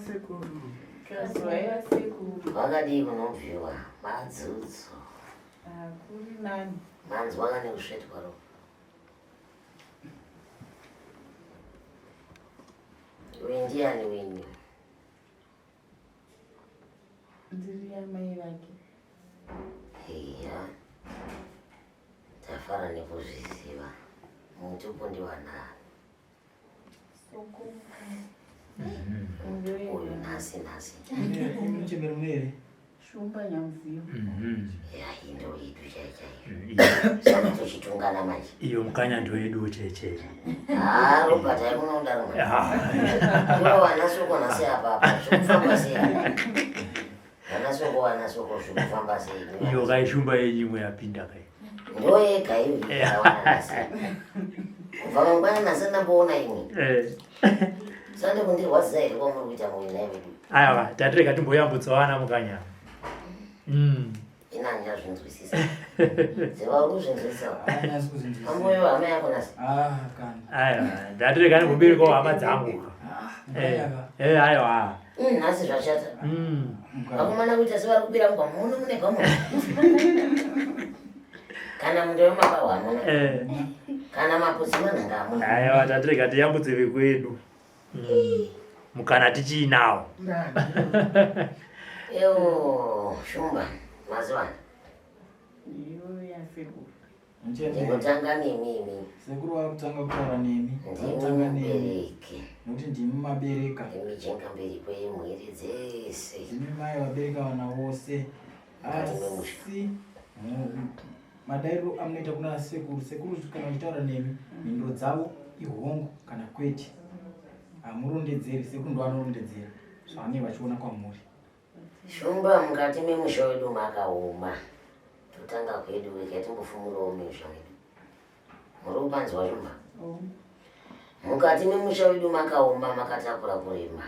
Sekuru. Kazwai sekuru. Vakadii kunobviwa madzudzo. Ah, kuri nani. Manzwa kane kusvetwa ro. Uyu ndiani wenyu? Ndiri amai vake. Iya. Tafara nekuzviziva. Mutupo ndiwanani? Soko. Uyu nhasi nhasi. Muchembere mune here? Shumba Nyamziyo. Ya indo yedu chai chaiyo. Saka tochitungana manje. Iyo mukanya ndo yedu chai chai. Ah, Robert haikuna kudaro manje. Ivo vana soko nhasi apa apa zvikufamba sei? Vana soko vana soko zvikufamba sei? Iyo kai shumba yenyu imwe yapinda kai. Ndo yega iyo yawana nhasi. Kubva mangwana nhasi ndamboona imwe. Sande kundirwadzisa here kwamuri kuita mwoyo nhai vedu? Aiwa, tatirega timboyambutsa vana mukanya. Ina handinazvinzwisisa. Ziva uri kuzvinzwisisa. Haanyasi kuzvinzwisisa. Amboyo hama yako nhasi. Ah, kana. Aiwa, ndatirega ndimboberekawo hama dzangu. Ah, mukanya ka. Eh, aiwa. Nhasi zvashata. Mukanya. Vakomana kuita sevari kubira mugwa muno mune gomo. Kana munda wemabahwa hamuna. Kana mapudzi manhanga hamuna. Aiwa, tatirega tiyambutse vekwedu. Mukana tichiinawo. Ewo, Shumba, mazivana. Iyo yasekuru. Muchembere. Ndingotanga nemi imi. Sekuru vakutanga kutaura nemi. Ndimi Vakutanga nemi. mubereki. Nokuti ndimi mabereka. Ndimi jenga mberi kwemhuri dzese. Ndimi mai vabereka vana vose. Mukati memusha. Asi madairiro amunoita kuna sekuru, sekuru kana vachitaura nemi, mhinduro dzavo ihongu kana kwete. Hamurondedzeri, sekuru ndo anorondedzera zvavanenge vachiona kwamuri. Shumba, mukati memusha wedu makaoma. Totanga kwedu wega timbofumurawo musha wedu. Muri kupanzwa Shumba? Mukati memusha wedu makaoma, makatakura kurema.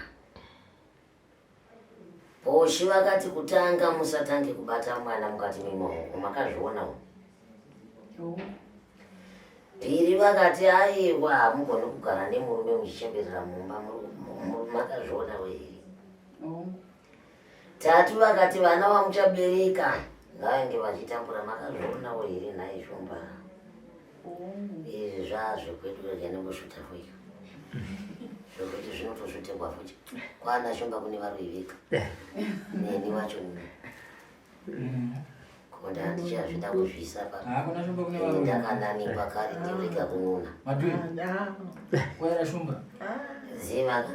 Poshi vakati kutanga musatange kubata mwana mukati memaoko, makazvionawo. Piri vakati aiwa hamugoni kugara nemurume muchichemberera mumba, makazvionawo here? Tatu vakati vana vamuchabereka ngavange vachitambura, makazvionawo here nhai Shumba? Izvi zvazvekwedu rega nembosvuta futi. Zvokuti zvinotosvutirwa futi. Kwana Shumba kune varoyi vega. Neni wacho nini. Konda handichazvida kuzviisa pa. Ah, kuna Shumba kune Ini varoyi. ndakananikwa kare ndirega kununa. Madwe. Kwaira Shumba. Ziva ka.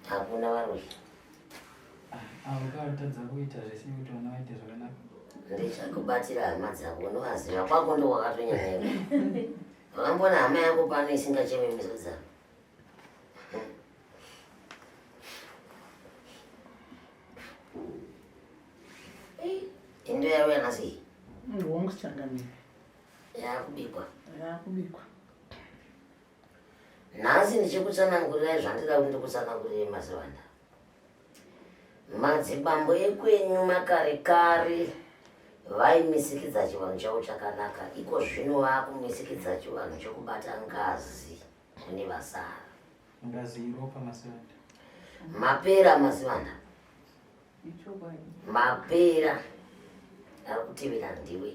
Hakuna varoyi. Avo katadza kuita zvese kuti vana vaite zvakanaka. Ndichakubatira hama dzako, unovaziva kwako ndo wakatonyanya. Wakambona hama yako pano isingachemi misodzi dzako. Indo yauya nhasi? Hongu changamire. Yakubikwa. Yakubikwa. Nhasi ndichikutsanangurirai zvandida kuti ndikutsanangurire mazivanda. Madzibambo ekwenyu makare kare vaimisikidza chivanhu chavo chakanaka, iko zvino vakumisikidza chivanhu chekubata ngazi kune vasara. Ngazi iropa mazivanda. Mapera mazivanda. Ichokwadi. Mapera ari kutevera ndiwe.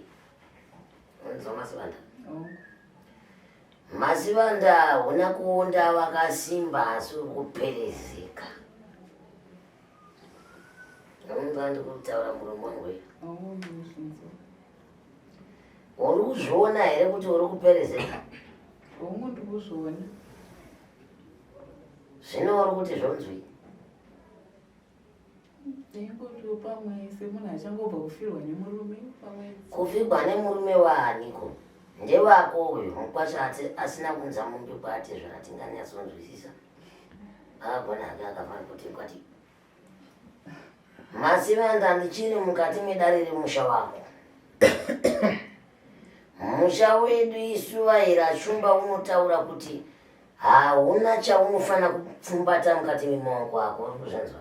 Unzwa mazivanda? Mazivanda hauna kuonda wakasimba asi uri kuperezeka. Unonzwa ndikutaura muromo wangu here? Uri kuzviona here kuti uri kuperezeka? Hongu ndikuzviona. Zvino uri kuti zvonzwi? Ndingotiwo pamwe semunhu achangobva kufirwa nemurume pamwe. Kufirwa nemurume waaniko? Ndewako uyu mukwasha asina kunza mumbi kwati zvaatinganyatsonzwisisa. Akagona hake akafanira kuti kwati. Masivanda ndichiri mukati medare remusha wako. Musha wedu isu vaera Shumba unotaura kuti hauna chaunofana kupfumbata mukati memaoko ako, uri kuzvinzwa?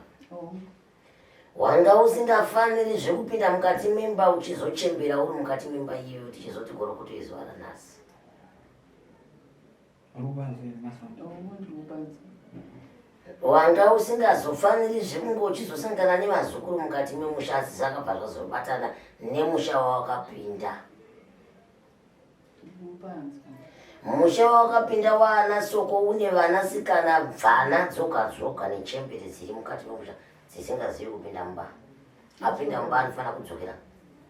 Wanga usingafaniri zvekupinda mukati memba uchizochembera uri mukati memba iyoyo tichizoti gorokoto izuva ranhasi. Wanga usingazofaniri zvekunge uchizosangana nevazukuru mukati memusha asi zvakabva zvazobatana nemusha wawakapinda. Musha wawakapinda waana Soko une vanasikana bvana dzoga dzoga nechembere dziri mukati memusha dzisingazivi kupinda mumba. Apinda mumba anofanira kudzokera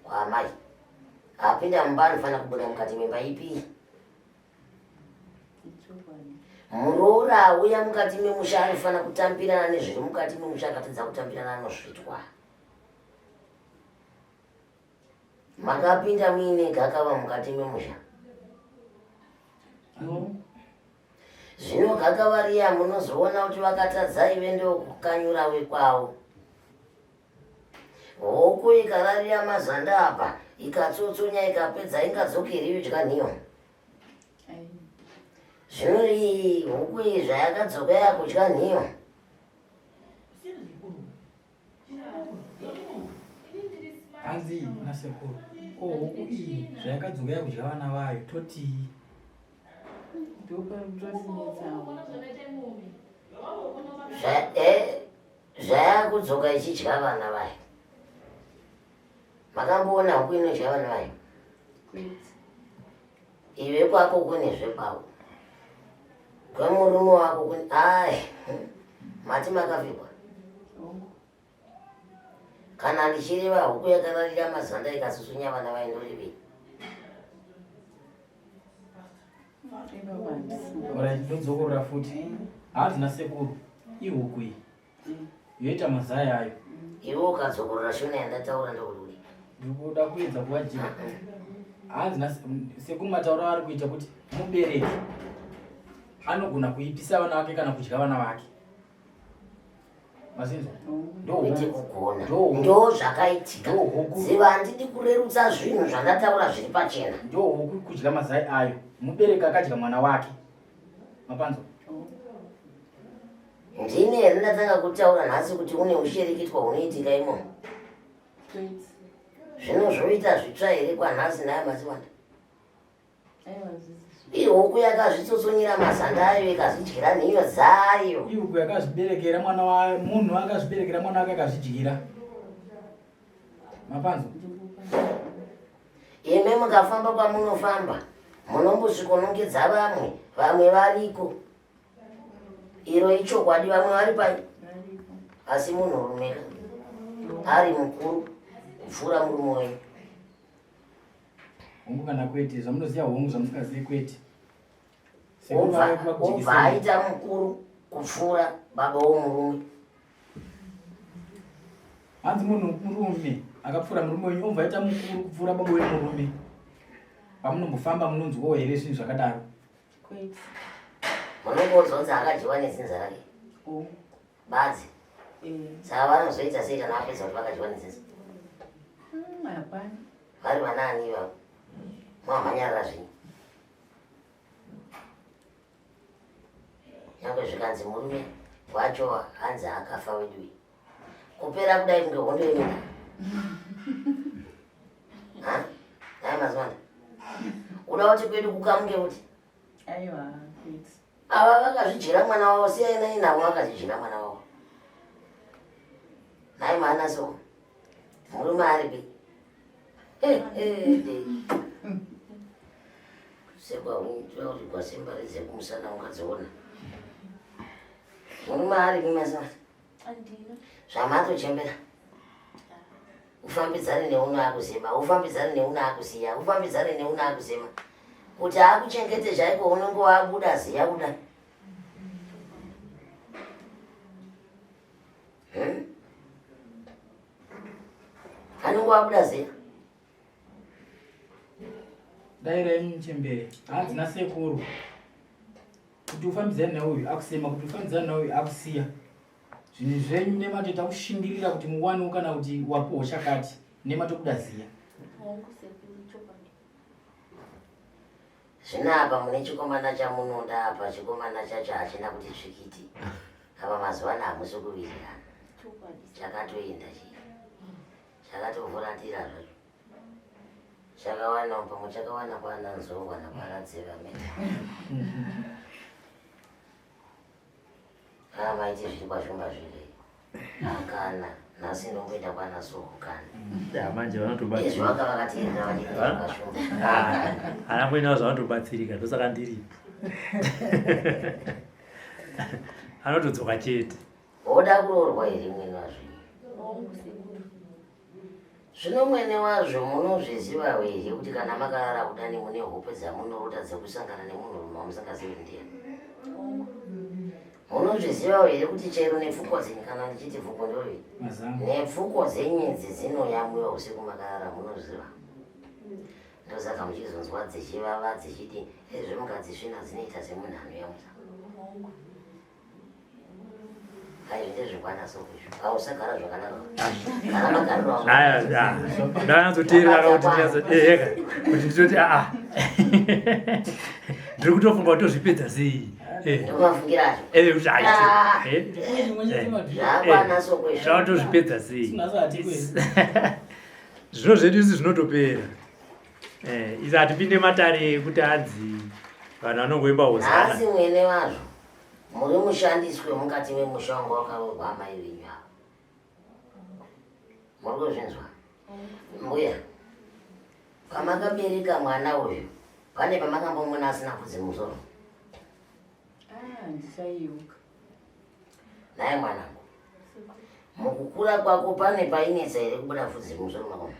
kwaamai. Apinda mumba anofanira kubuda mukati memba ipi? Muroora auya mukati memusha anofanira kutambirana nezviri mukati memusha akatadza kutambirana anosvitwa. Makapinda muine gakava mukati memusha. Zvino gakava riya munozoona kuti vakatadza ive ndokukanyura wekwavo. Huku ikararira mazanda apa ikatsotsonya ikapedza ingadzokeri yodya nhiyo. Zvino iyi huku iyi zvayakadzoka yakudya nhiyo. Hanzi nasekuru ko huku iyi zvayakadzoka yakudya vana vayo totii? Eh, Zvayakudzoka ichidya vana vayo. Makamboona huku inodya vana vayo? Iwe kwako kune zvekwako. Kwemurume wako kune ai. Mati makafikwa. Kana ndichireva huku yakararira mazanda ikasusunya vana vayo ndorevei? Alright, ndodzokorora futi. Hanzi nasekuru ihuku iyi. Yoita mazai ayo. Iwe ukadzokorora shona yandataura ndokuti Ndikuda kuedza kuvajira. Hanzi nasekuru matauro ari kuita kuti mubereki anogona kuipisa vana vake kana kudya vana vake. Mazinzwa? Kwete kugona. Ndo zvakaitika. Ziva handidi kurerutsa zvinhu zvandataura zviri pachena. Ndo huku kudya mazai ayo. Mubereki akadya mwana wake. Mapanzwa? Ndini here ndatanga kutaura nhasi kuti une ushereketwa hunoitika imomo? Zvino zvoita zvitsva here kwanhasi nhaya Masiwanda? Ihuku yakazvitsotsonyera mazanda ayo ikazvidyira nhiyo dzayo. Ihuku yakazviberekera mwana wayo, munhu akazviberekera mwana wake akazvidyira. Mapanzwa? Imi mukafamba kwamunofamba munombosvikonongedza vamwe, vamwe variko. Iro ichokwadi vamwe vari pai asi munhurume ari mukuru kupfuura murume wenyu. Hongu kana kwete, zvamunoziva hongu, zvamusingazivi kwete. Obva aita mukuru kupfuura baba womurume. Hanzi munhu murume akapfuura murume wenyu obva aita mukuru kupfuura baba wemurume. Pamunombofamba munonzwawo here zvinhu zvakadaro? Kwete. Munongonzwa kunzi akadyiwa nedzinza rake. Oh. Badzi. Eh. Saka vanozoita sei kana vapedza kuti vakadyiwa nedzinza? Hapana. Vari vanaani ivavo? Mwamhanyarara zvenyu. Nyangwe zvikanzi murume wacho hanzi akafa weduwe. Kupera kudai kunge hondo yenyika. Ha? Nhai Mazwanda. Uda kuti kwedu kukamuke kuti? Aiwa, kwete. Ava vakazvidyira mwana wavo siyanai navo vakazvidyira mwana wavo. Nhai mwana so. Murume aripi? Kusekwa kuti kwasimba redzekumusana ungadziona. Murume aripi Mazwanda? Zvamatochembera. Ufambidzane neuno akuzema, ufambidzane neuno akusiya, ufambidzane neuno akuzema. Kuti akuchengete chaiko unenge wabuda ziya kuda. Hmm? Anenge wabuda ziya. Dairai muchembere, hanzi nasekuru. Kuti ufambidzane neuyu akusema, kuti ufambidzane neuyu akusiya. Zvinhu zvenyu nematoita kushingirira kuti muwanewo kana kuti wapuhwo chakati nematobuda ziya. Zvino apa mune chikomana chamunoda apa chikomana chacho hachina kuti tsvikiti. Apa mazuva ano hamusi kuwirirana. Chakatoenda chii. Chakatofuratira zvacho. Chakawana pamwe chakawana kwana Nzou kana kwana Dzeva mene. Ah, maiti zviri kwashumba zviri. Kana nhasi ndomboenda kwana soko kana. Ya manje Izvi vanotobatsirika. vanga vakateerera vachienda kwashumba. Ah, ana mwene wazvo vanotobatsirika ndosaka ndiripo. Anotodzoka chete. Woda kuroorwa here mwene wazvo? Hongu sekuru. Zvino mwene wazvo munozviziva here kuti kana makarara kudani mune hope dzamunorota dzekusangana nemunhurume wamusingazivi ndiani? Hongu. Munozviziva here kuti chero nepfukwa dzenyu kana ndichiti pfuko ndori Mazango. nepfuko dzenyu idzi dzinoyamwiwa usiku makarara munozviziva? Ndosaka muchizonzwa dzichivava dzichiti ezve mukadzisvina dzinoita semunhu anoyamwisa. Hongu. Aizvi ndezvekwana soko izvo. Ausagara zvakanaka. Kana magariro ako. Aya, ah, ndakanyatsoteerera kuti ndinyatso eheka kuti nditoti aa ndiri kutofunga kuti tozvipedza sei. Eh, Ndomafungira acho. eh, kuti aite. Eh, Zvakwana soko izvo. zvavatozvipedza sei. Nhasi hatikwezi. Zvino zvedu isi zvinotopera. Eh, isi hatipinde matare ekuti anzi vanhu vanongoimba hosana. Nhasi mwene wazvo muri mushandiswe mukati memusha wanga wakaroorwa amai venyu ava. Muri kuzvinzwa? Mbuya, pamakabereka mwana uyu pane pamakambomuona asina bvudzi mumusoro? Ah, ndichayeuka. Naye mwanangu, mukukura kwako pane painetsa here kubuda bvudzi mumusoro mako?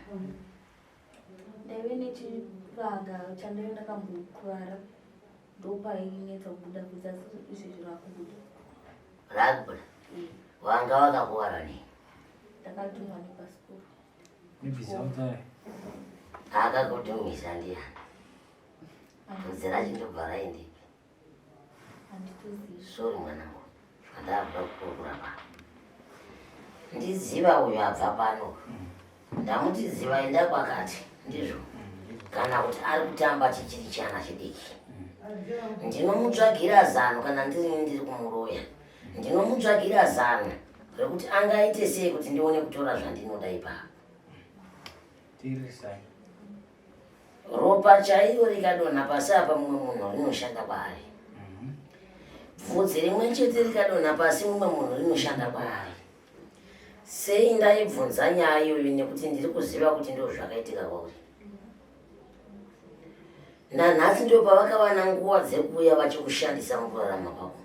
Ndaive nechivanga chandaive ndakambokuvara ndopainetsa kubuda bvudzi asi izvezvi rakubuda. Rakubuda. Wanga wakakuvara nei? Ndakatumwa nepasikuru. Nebvisa mutare. Akakutumisa ndiani? Bvudzi rachindobva raendepi? Handitozivi. Sorry mwanangu, handabva kukurukura pano. Ndiziva uyu abva pano. Ndamuti ziva enda kwakati, ndizvo. Kana kuti ari kutamba chichiri chana chidiki. Ndinomutsvagira zano kana ndiri ndiri kumuroya. Ndinomutsvagira zano rekuti angaite sei kuti ndione kutora zvandinoda ipapo. Teereresai. Ropa chairo rikadonha pasi apa mumwe munhu rinoshanda kwaari. Bvudzi rimwe chete rikadonha pasi mumwe munhu rinoshanda kwaari. Sei ndaibvunza nyaya iyoyo nekuti ndiri kuziva kuti ndo zvakaitika kwauri. Nanhasi ndo pavakawana nguva dzekuuya vachikushandisa mukurarama kwako.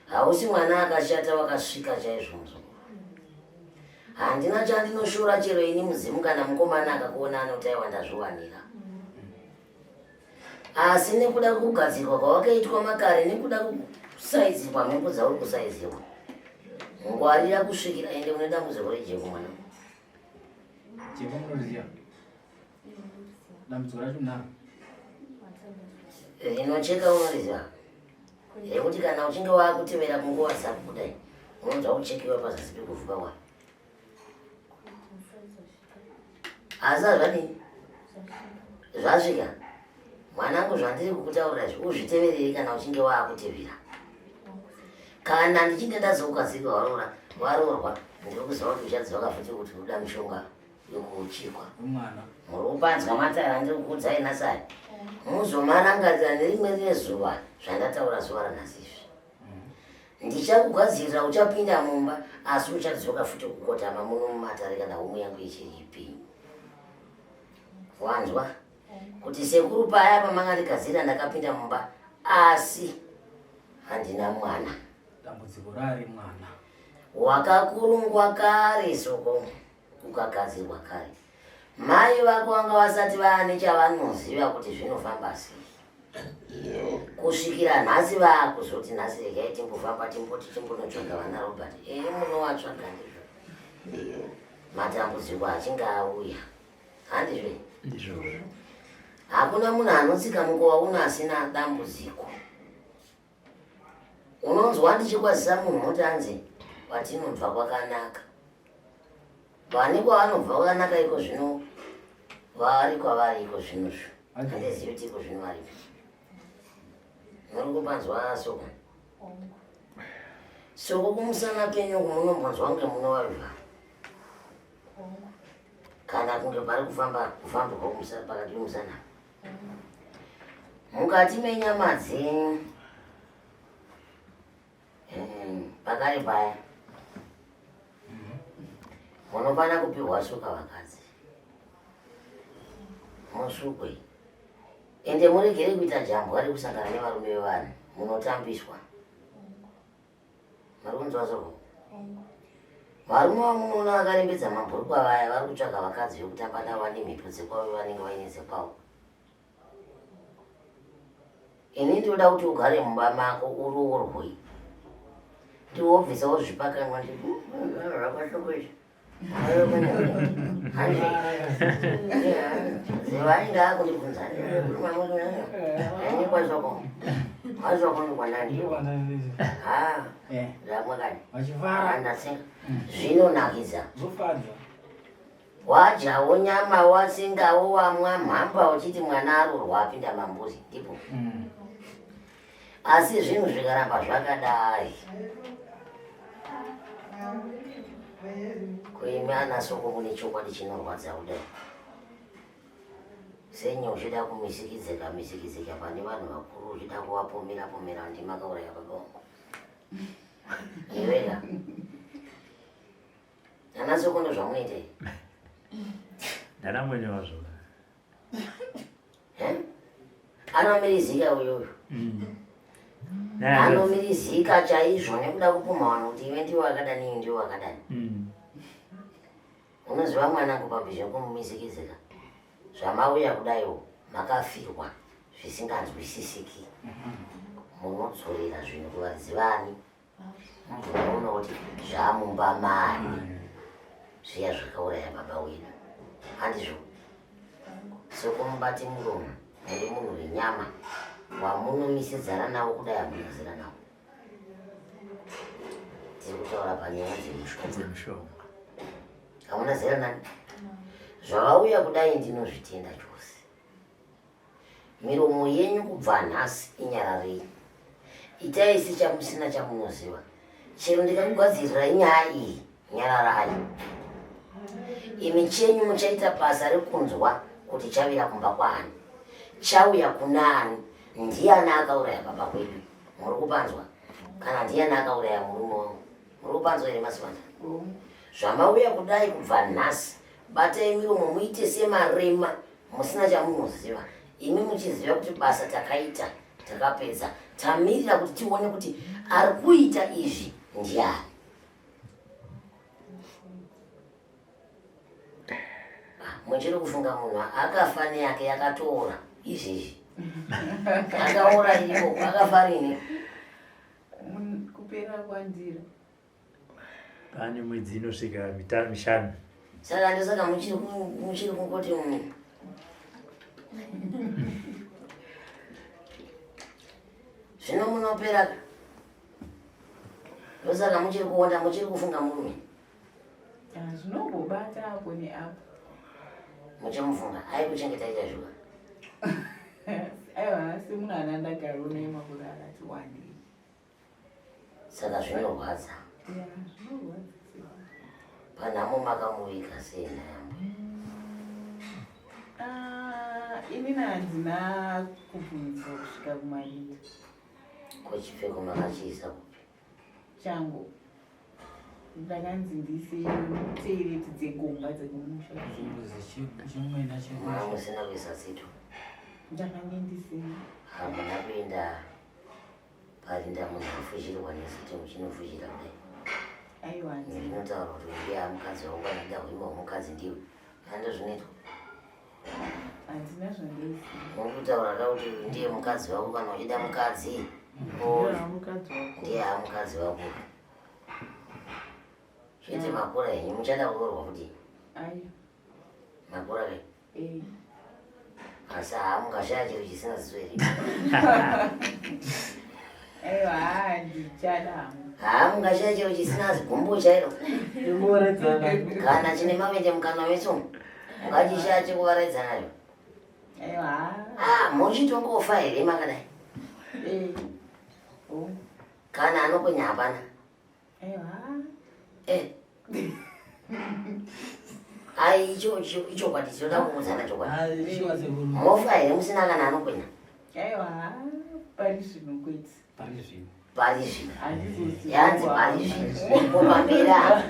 Hausi mwana akashata wakasvika chaizvo muzukuru. Handina chandinoshora chero ini mudzimu kana mukomana akakuona anoti aiwa ndazviwanira. Asi nekuda kugadzirwa kwawakaitwa makare nekuda kusaidzirwa mhepo dzauri kusaidzirwa. Ngwarira kusvikira ende une dambudziko rejeko mwana. Jeko munoriziva. Dambudziko racho naro. Rinocheka unoriziva. Rekuti kana uchinge wakutevera kunguva dzako kudai unonzwa kuchekiwa pazasi pekuvhuka kwako. Asi hazvadini? Zvasvika. Mwanangu zvandiri kukutaurira izvi uzviteverere kana uchinge waakutevera. Kana ndichinge ndazokukasika waroora waroorwa ndiri kuziva kuti uchadzoka futi kuti uda mishonga yokuuchikwa. Wemwana. Muri kupanzwa matare andiri kukuudzai nhasi aya. Muzomarangarira nerimwe rezuva zvandataura zuva ranhasi izvi. Ndichakugadzirira uchapinda mumba asi uchadzoka futi kukotama muno mumatare kana homwe yangu ichiripi. Wanzwa? Kuti sekuru paya pamangandigadzirira ndakapinda mumba asi handina mwana. Dambudziko rari mwana. Wakakurungwa kare soko ukagadzirwa kare. Mai vako vanga vasati vaane chavanoziva kuti zvinofamba sei. Kusvikira nhasi vaakuzoti nhasi regai timbofamba timboti timbonotsvaga vana Robert. Ee munovatsvaga ndizvo. Matambudziko achinge auya. Handizvo? Ndizvozvo. Hakuna munhu anotsika mukova uno asina dambudziko. Unonzwa ndichikwazisa munhu moti anzi kwatinobva kwakanaka. Vane kwavanobva kwakanaka iko zvino vari kwavari iko zvinozvo. Handizivi kuti iko zvino varipi. Muri kupanzwa soko. Soko kumusana penyu uku munombonzwa kunge munovavivha. Kana kunge pari kufamba kufambirwa kumusana pakati pemusana. Mukati menyama dzenyu. Pakare paya munofana kupihwa suka vakadzi musukwe ende muregere kuita jambwa rekusangana nevarume vevanhu munotambiswa Muri kunzwa soko? Varume vamunoona vakarembedza mabhurukwa vaya vari kutsvaga vakadzi vekutamba navo vane mhepo dzekwavo vanenge vaine dzekwavo. Ini ndinoda kuti ugare mumba mako uroorwe. Ndiwobvisawo zvipakanwa ndi zvakashoko izvi. Zvinonakidza wadyawo nyama wasengawo wamwa mhamba uchiti mwana arorwa apinda mambuzi ndipo Asi zvinhu zvikaramba zvakadai, kuimi ana soko mune chokwadi chinorwadza kudai senye uchida kumisikidzika misikidzika pane vanhu vakuru uchida kuvapomera pomera ndimakauraya baba wangu iweka ana soko ndo zvamunoita ndana mwene wazvo anomirizika uyoyo mm. anomirizika chaizvo nekuda kupumha vanhu kuti iwe ndiwo akadani iwe ndiwo akadani mm. unoziva mwanangu pabvi zvekumumisikizika zvamauya kudaiwo makafirwa zvisinganzwisisiki munodzorera zvinhu kuvaridzi vani Unoona kuti zvamumba mani zviya zvakauraya baba wedu handizvo? Sekumubate muromo muri munhu wenyama wamunomisidzana nawo kudai hamuna zera nawo. Tiri kutaura panyaya dzemushonga. Hamuna zera nani? Zvavauya kudai ndinozvitenda chose. Miromo yenyu kubva nhasi inyararei. Itai sechamusina chamunoziva. Chero ndikakugadzirirai nyaya iyi, nyararai. Imi chenyu muchaita basa rekunzwa kuti chavira kumba kwaani, chauya kunaani, ndiani akauraya baba kwedu. Muri kupanzwa? Kana ndiani akauraya murume wangu? Muri kupanzwa here Masibanda? Zvamauya kudai kubva nhasi, batai miromo muite semarema musina chamunoziva imi muchiziva kuti basa takaita takapedza tamirira kuti tione kuti ari kuita izvi ndiani ah, muchiri kufunga munhu akafa neyake yakatoora izvezvi akaora iripo akafa rini kupera kwandira Pane mwedzi inosvika mitano mishanu. Saka ndosaka muchiri kungoti zvino munopera ndosaka muchiri kuonda muchiri kufunga murume ah, zvinombobata apo neapo muchimufunga aikuchengeta chaizvo aiwa asi munhu anandagara unoye makore akati wandei saka zvinorwadza panhamo makamuviga sei nhayambo ah, inini handina kubvunzwa kusvika kumarita ko chipfeko makachiisa kupi changu ndakanzi ndise teireti dzegomba dzekumusha musina kuisa tsito ndakange ndisina hamuna kuenda Parinda munhu afushirwa nesiti muchinofushira kudai. Aiwa. Ndinotaura kuti ndiye mukadzi wangu anoda kuima mukadzi ndiwe. Hando zvinoitwa. Handina zvandoziva. Uri kutaura ka kuti ndiye mukadzi wako kana uchida mukadzi. Ndiye mukadzi wako. Chete makura henyu muchada kuroorwa kuti. Ayo. Makura ve. Eh. Asi hamungashaya chiro chisina ziso here? Aiwa, handichada hangu. Hamungashaya chiro chisina zigumbu chairo. Kana chine mavende mukanwa meso. Ungachishaya chekuvaraidza nacho. Aiwa. Ah, muchitongofa here makadai? Eh. Oh. Kana anokwenya hapana. Aiwa. Eh. Ai icho ichokwadi chinoda kuudzana chokwadi. Mofa here musina kana anokwenya? Aiwa, pari zvino kwete. Pari zvino. Pari zvino. Yanzi pari zvino. Ko pamberi apa.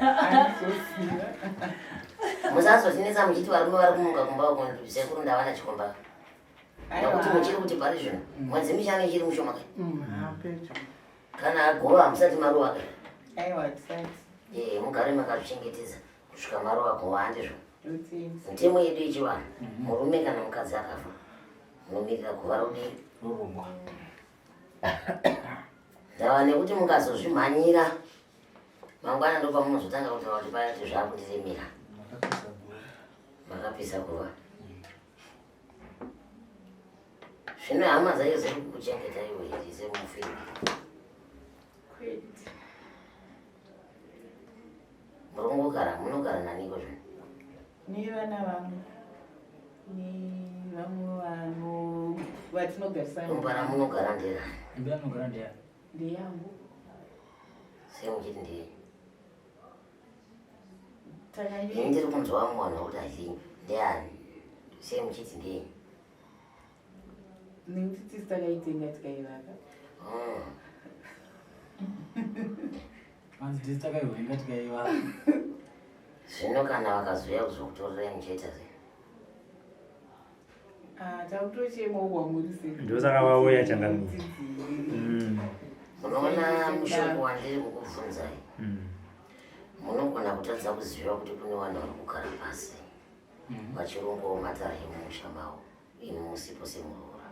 Musazotinetsa muchiti varume vari kumuka kumba uko sekuru ndawana chikomba. Nekuti muchiri kuti pari zvino. Mwedzi mishanu ichiri mushoma kai. Kana agova hamusati maruva kai. Aiwa tisati. Eh, mugare makazvichengetedza kusvika maruva gova handizvo. Mutemo yedu yechivanhu, murume kana mukadzi akafa munomirira guva rodii? Rorongwa. Ndava nekuti mukazozvimhanyira mangwana ndopamunozotanga kutaura kuti paya kuti zvakundiremera. Makapisa guva. Zvino hama dzacho dziri kukuchengeta iwe here semufiri? Kwete. Murongogara munogara naniko zvino? Nevana vangu nevamwe vanhu vatinogarisana. Imba ramunogara nderani? Imba yamunogara ndeyani? Ndeyangu. Sei muchiti ndeyenyu? Ini ndiri kunzwa vamwe vanhu vakuti haisi ndeyani. Sei muchiti ndeyenyu? Nekuti tisu takaitenga tikaivaka. Hanzi tisu takaivenga tikaivaka. Zvino kana vakazouya kuzokutorerai muchaita sei? Ah, takutochema kwamuri sei? Ndosaka vauya changamire. Munoona mushoko wandiri kukubvunzai. Munogona kutadza kuziva kuti kune vanhu vari kugara pasi vachirongawo matare emumusha mavo imi musipo semuroora.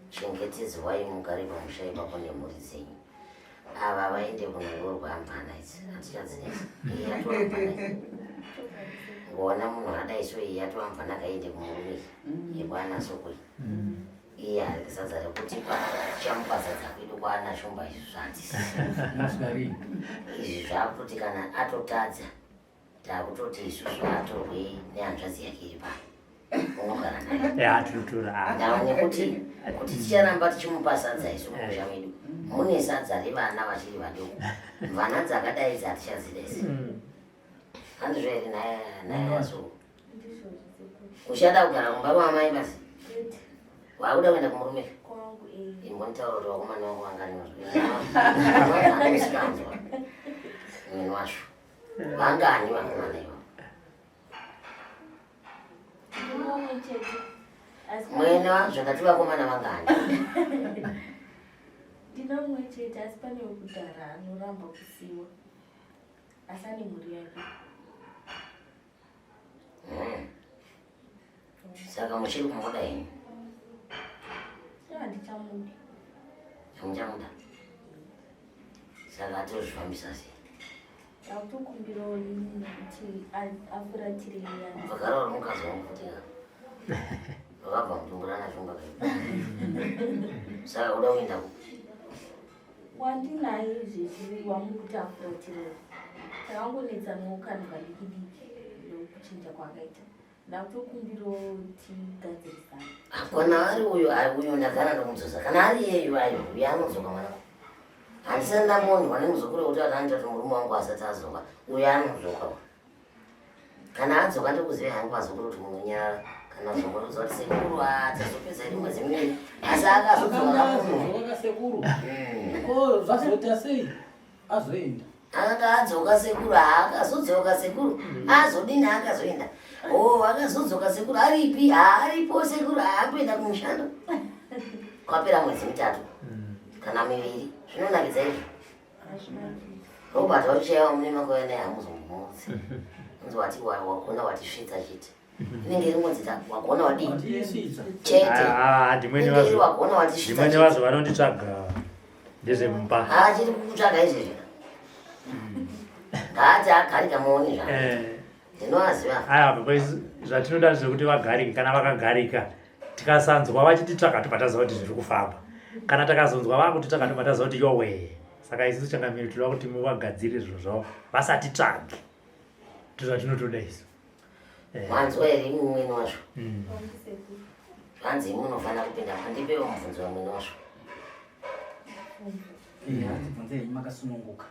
Chengetedzwai mugare pamusha ipapo nemhuri dzenyu. Ava vaende kunoroorwa hambana idzi hatichadzinetsa. Iyi yatova hambana iyi. Ngoona munhu adai so iyi yatova hambana kaende kumurume iyi yekwaana soko iyi. Iye ari sadza rekutipa tichamupa sadza kwedu kwaana shumba izvi zvatisisina. Masvika rini? Izvi zvakutoti kana atotadza takutoti isusu atorwe nehanzvadzi yake iri pano unogara naye. Ya tinotora. Ndava nekuti kuti ticharamba tichimupa sadza isu mumusha medu mune sadza revana vachiri vadoko mvana dzakadai idzi hatichadzida isi handizvo here naye naye so Ndizvozvo sekuru. uchada kugara kumba kwamai basi Kwete. wakuda kuenda kumurume Kwangu eh. imbonitaura kuti vakomana vangu vangani vazvikanzwa mwene washo vangani vakomana ivo Ndine chete. Asi mwene wazvo ndati vakomana vangani ndine mumwe chete asi pane wekudhara anoramba kusiwa. Asi ane mhuri yake. Saka muchiri kumuda henyu? Handichamudi. Hamuchamuda? Saka atozvifambisa sei? Ndakutokumbirawo kuti afuratire yani. Vakara uri mukadzi wangu futi ka. Vakabva mutumburana shumba kai. Saka uda kuenda kupi? Wandinaye izvezvi wamukuti afuratire. Takangonetsanawo kanhu kadiki diki ndokuchinja kwaakaita. Ndakutokumbirawo tigadzirisane. Kana ari uyo ari uyo ndagara ndomudzosa. Kana ari iyeyu ayo uyo anodzoka mwana. Handisati ndambonzwa nemuzukuru wekuti anoita kuti murume wangu asati adzoka. Uyo anodzoka. Kana adzoka ndikuzive hangu vazukuru kuti munonyarara. Kana zongorodzwa kuti sekuru tazopedza iri mwedzi miviri. Asi akazodzoka kamunhu. Akazodzoka sekuru. Ko zvazoita sei? Azoenda. Akanga adzoka sekuru, akazodzoka sekuru. Azodini akazoenda. Oh, akazodzoka sekuru aripi? Aripo sekuru, akuenda kumushando. Kwapera mwedzi mitatu kana miviri. Zvinonakidza izvo. Robert wakuchaiwa mune makore naye hamuzomumutsi. Unzi wati wagona watisvitsa chete. Inenge iri mwedzi ta wagona wadii? Watisvitsa. Chete. Ndimweni Inenge iri vazo. wagona watisvitsa. Ndimweni chete. vazo vanonditsvaga ndezvemumba. Achiri kukutsvaga izvezvi. Ngaati agarika muone zvake. Ndinoaziva. Aya because zvatinoda zvekuti vagarike kana vakagarika tikasanzwa vachititsvaga tobva taziva kuti zviri kufamba. Kana takazonzwa vakutitsvaga tobva taziva kuti yowe. Saka isusu changamire tinoda kuti muvagadzire zvinhu zvavo vasatitsvage. Ndozvatinotoda isu. Mwanzwa here imwe mwene wazvo? Zvanzi imwe unofanira kupinda pandipewo mubvunzo wamwene wazvo. Hanzi bvunzei henyu makasununguka.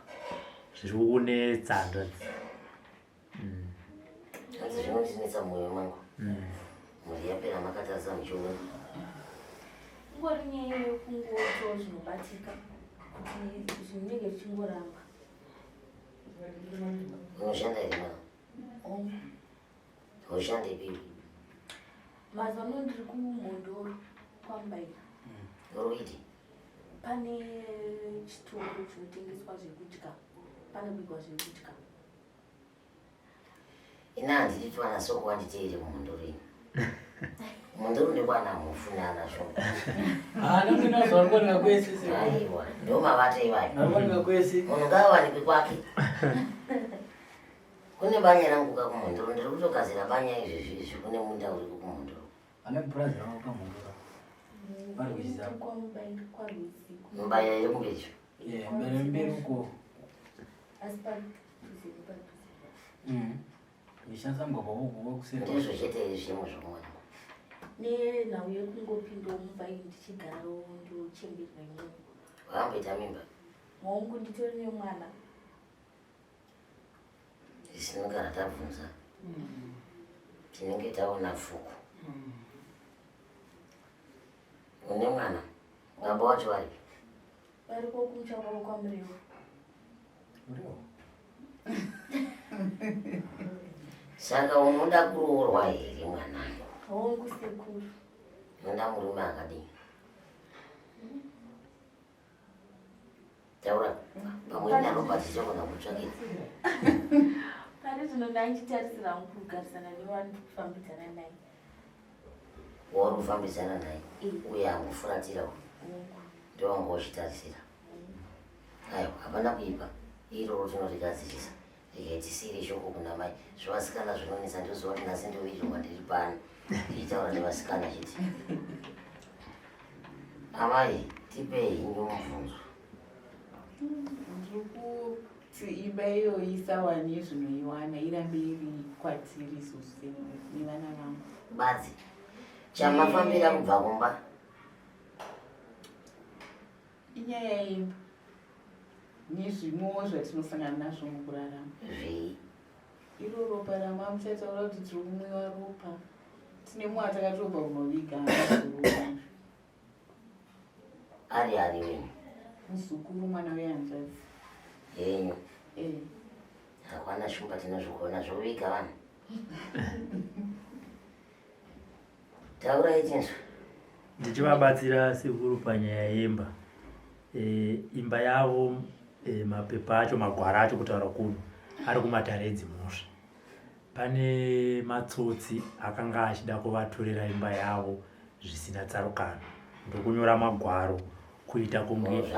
Zviri kukunetsa hanzvadzi. Hanzi zvinondinetsa mumwoyo mangu. Mhuri yapera makatarisa muchiona. Ingori nyaya yekungoitawo zvinobatika kuti zvinenge zvichingoramba. Unoshanda here mwana? Hongu. Unoshanda ipi? Mazuva ano ndiri kuMhondoro kwaMubaira. Uri kuiti? Pane chitoro chinotengeswa zvekudya, panobikwa zvekudya. Ini handidi twana soko wanditeere kumhondoro ini. Mhondoro ndekwana mhofu neana shoko. Aiwa, ndomavata iwayo. Munhu ngaawanikwe kwake. Kune banya rangu ka kumhondoro, ndiri kutogadzira banya izvezvi izvi kune munda uri kumhondoro. Ane purazi ravo pamhondoro. Parwizi apo. KwaMubaira, kwaRwizi. Mubaira iri kumberi. Yeah, mberi mberi uko. Asi padhuze nepadhuze. Ndishandisa mugwagwa wokuseri. Ndizvo chete zvimwe zvokuona. Nenhau yekungopindawo mumba iyi ndichigarawo ndochemberera imomo. Wakamboita mimba? Hongu, nditori nemwana. Isinogara tabvunza. Tinenge taona fuku. Une mwana? Baba wacho varipi? Variko kumusha kwavo kwaMurewa. Murewa? Saka unoda kuroorwa here mwanangu? Hongu sekuru. Unoda murume akadini? Taura pamwe naRobert tichagona kutsvakira. Pari zvino ndandichitarisira hangu kugarisana newanhu kufambidzana naye. Wauri kufambidzana naye uye angofuratira uyu ndowanga uchitarisira. Aiwa, hapana kuipa, iroro tinorigadzirisa. Regai tisiire shoko kuna mai. Zvevasikana zvinonetsa, ndoziva kuti nhasi ndowirirwa ndiri pano ndichitaura nevasikana chete. Amai, tipei henyu mubvunzo. Ndiri kuti imba iyoyi isawane zvinoiwana, irambe iri kwatiri isusu nevana vangu. Badzi, chamafambira kubva kumba? Inyaya yemba nezvimwewo zvatinosangana nazvo mukurarama. Zvii? Iro ropa ramamuchataura kuti tiri kumwiwa ropa. Tine mumwe atakatobva kunoviga muzukuru. Ari ari wenyu? Muzukuru mwana wehanzvadzi. Yenyu? Eh. Hakwana shumba tinozvigona zvoviga vanhu. Taurai tinzwe. Ndichivabatsira sekuru panyaya yemba. E, imba yavo e, mapepa acho magwara acho kutaura kuno ari kumatare edzimhosva. Pane matsotsi akanga achida kuvatorera imba yavo zvisina tsarukano ndokunyora magwaro kuita kunge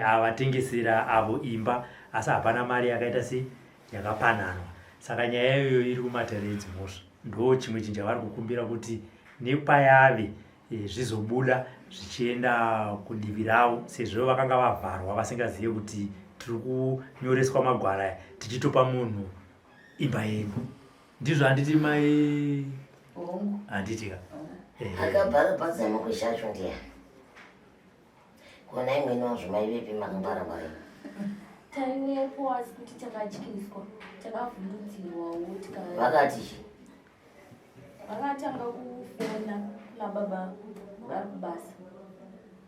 avatengesera avo imba asi hapana mari yakaita se yakapananwa. Saka nyaya iyoyo iri kumatare edzimhosva. Ndo chimwe chinhu chavari kukumbira kuti nepayave e, zvizobuda zvichienda kudivi ravo sezvo vakanga vavharwa vasingazive kuti tiri kunyoreswa magwara aya tichitopa munhu imba yedu. Ndizvo handiti mai? Handiti ka? Akabharabhadza makwesha acho ndiyani? Kona imweni wazvo maivepi makangwara-ngwara? Taivepo asi kuti takatyiswa, takavhundutsirwawo tika Vakati chii? Vakatanga kufona kuna baba vari kubasa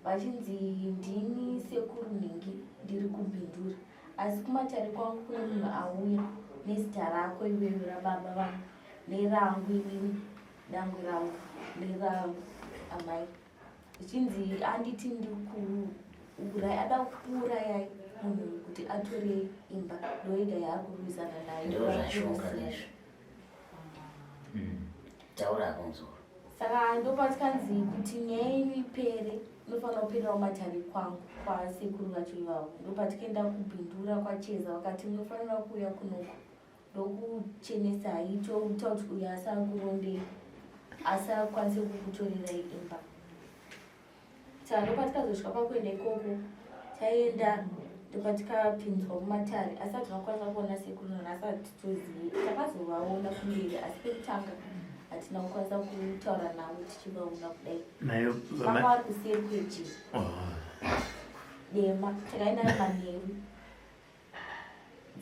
vachinzi ndini sekuru nhingi ndiri kubindura asi kumatare kwangu kune munhu auya nezita rako iwewe rababa vangu nerangu inini dangwe rangu neraamai zvichinzi anditi ndikuuraya ada kuurayai munhu kuti atore imba ndoyega yaari kurwisana nayo. Ndozvashonga izvo. Taura hako muzukuru. Saka ndopatikanzi kuti nyaya yenyu ipere inofanira kuperera kumatare kwangu kwasekuru vacho ivavo. Ndopatikaenda kubindura kwaCheza vakati munofanira kuuya kunoko ndokuchenesai toita kuti uyo asakurondei asakwanise kukutorerai imba. Saka ndopatikazosvika pakuenda ikoko taenda ndopatikapinzwa mumatare asi hatina kukwanisa kuona sekuru nanhasi hatitozivi. Takazovaona kumberi asi pekutanga hatina kukwanisa kutaura navo tichivaona kudai. Vanga vari kuseri kwejira dema takaenda manheru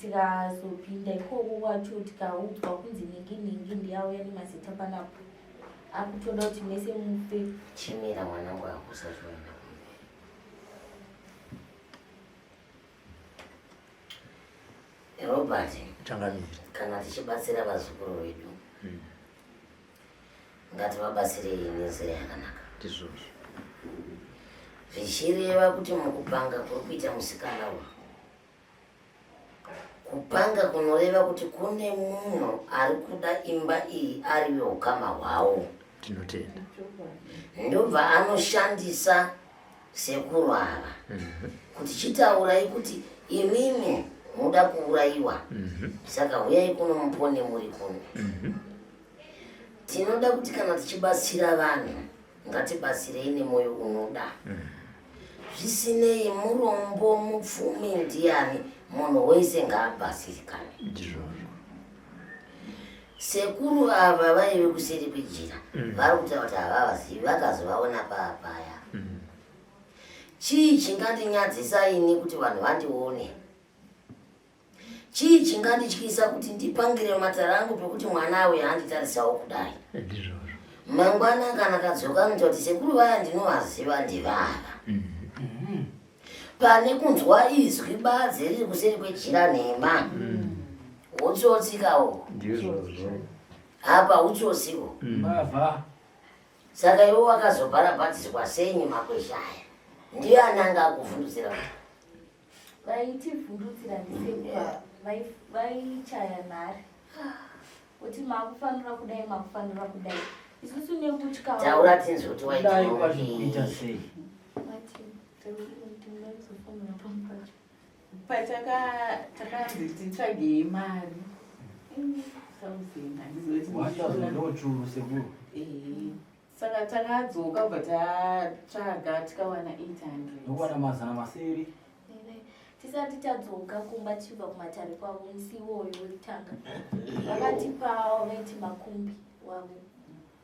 tikazopinda ikoko kwacho tikaudzwa kunzi ningi ningi ndiyauya nemazita panapo. Akutoda kuti mese mufe. Chimira mwanangu hakusati waenda kumberi. Robert, Changamire. Kana tichibatsira vazukuru vedu ngativabatsirei nenzira yakanaka. Ndizvozvo. Zvichireva kuti mukupanga kuri kuita musikana uyu, kupanga kunoreva kuti kune munhu ari kuda imba iyi ari weukama hwawo. Tinotenda. Ndobva anoshandisa sekuru ava kuti chitaurai kuti imimi muda kuurayiwa, saka huyai kuno mupone muri kuno. Tinoda kuti kana tichibatsira vanhu ngatibatsirei nemwoyo unoda. Zvisinei murombo mupfumi ndiani, munhu wese ngaabatsirikane. Ndizvozvo. Sekuru ava vaive kuseri kwejira, vari kutaura kuti havavazivi, vakazovaona paapaya. Chii chingandinyadzisa ini kuti vanhu vandione? Chii chingandityisa kuti ndipangire matare angu pekuti mwana auye anditarisawo kudai? Ndizvozvo. Mangwana kana kadzoka anoita kuti sekuru vaya ndinovaziva ndivava. Pane kunzwa izwi badzi riri kuseri kwejira nhema. Utsotsikawo. Ndizvozvo. Apa utsotsiwo. Mbavha. Saka iwe wakazobharabhadziswa sei makwesha aya? Ndiyo ananga akuvhundutsira kuti Vaitivhundutsira ndisekuru vaichaya nhare kuti makufanira kudai, makufanira kudai. Isusu nekutya. Taura tinzwe kuti Kudai kwacho kuita sei? Pataka takanzi titsvagei mari. Thousand, handizivi kuti Wachazo ndochuru sekuru. Saka takadzoka kubva tatsvaga tikawana 800. Ndokuwana 700. Tisati tadzoka kumba tichibva kumatare kwavo musi iwoyo wekutanga, vakatipa vaiti makumbi wavo